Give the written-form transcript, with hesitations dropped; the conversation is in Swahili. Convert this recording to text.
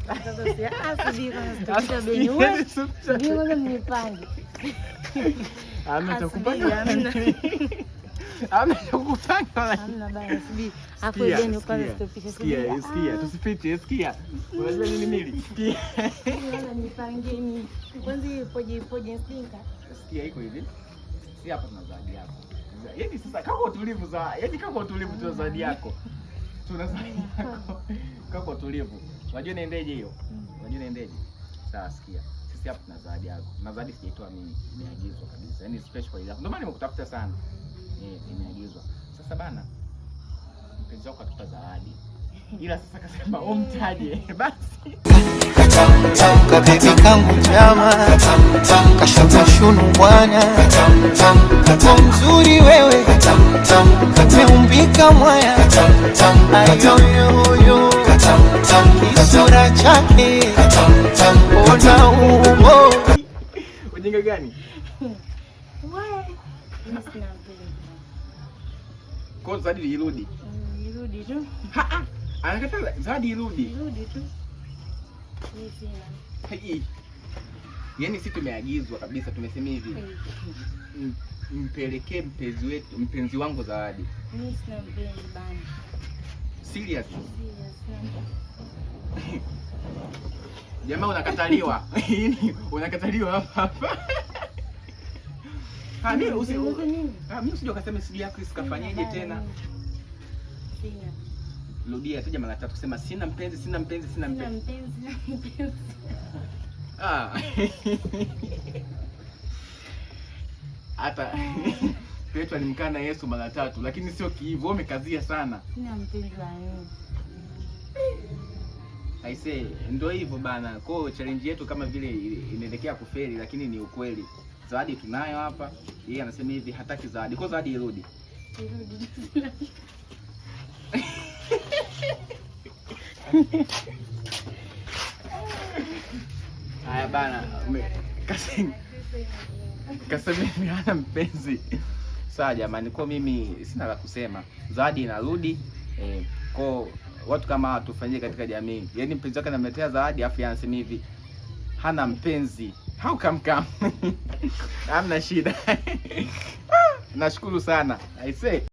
Sasa si subiri kwanza, sitopisha beni. Wewe subiri kwanza mnipange. Hamna cha kupanga. Hamna. Hamna cha kupanga. Hamna bana, subiri. Afu beni kwanza sitopisha. Sikia, sikia, tusifiche, sikia. Unajua nini mimi? Sikia. Kwanza nipangeni. Kwanza ipoje ipoje stinka. Sikia iko hivi. Si hapa tuna zawadi yako. Yaani sasa kama utulivu za, yaani kama utulivu tuna zawadi yako. Tuna zawadi yako. Kama utulivu. Unajua niendeje hiyo? Unajua niendeje? Sawa, sikia. Sisi hapa tuna zawadi yako. Na zawadi sijaitoa mimi, imeagizwa kabisa. Yaani special kwa ajili yako. Ndio maana nimekutafuta sana. Eh, imeagizwa. Sasa bana, mpenzi wako atupa zawadi. Ila sasa kasema umtaje. Basi. Kabibi kangu chama kashakashunu bwana ko mzuri wewe meumbika mwaya ayoyoyo kisura chake ona umo. Ujinga gani? Wewe mimi sina mpenzi. Kwa zawadi irudi. Irudi tu. Anakataa zawadi irudi. Irudi tu. Mimi sina. Hii. Yaani sisi tumeagizwa kabisa, tumesema hivi. Mpelekee mpenzi wetu, mpenzi wangu zawadi. Mimi sina mpenzi bana. Serious. Serious, sina mpenzi. Jamaa unakataliwa. Yaani unakataliwa hapa hapa. Ha, mimi usi Nini? Ah, mimi usije ukasema sijui ya Chris kafanyeje tena. Sina. Rudia taja mara tatu kusema sina mpenzi, sina mpenzi, sina Sina mpenzi. mpenzi, sina mpenzi. Ah. Hata Petro alimkana Yesu mara tatu, lakini sio kiivo, wewe umekazia sana. Sina mpenzi wa nini? Aisee, ndio hivyo bana. Kwa hiyo challenge yetu kama vile inaelekea kufeli, lakini ni ukweli. Zawadi tunayo hapa. Yeye anasema hivi hataki zawadi. Kwa zawadi irudi. Irudi tu. Sina. Haya bana, kasema mimi hana mpenzi. Sawa jamani, kwa mimi sina la kusema. Zawadi inarudi. Kwa watu kama hawa tufanyie katika jamii. Yaani mpenzi wake anamletea zawadi afu yeye anasema hivi hana mpenzi. How come come? Hamna shida. Nashukuru sana. I say.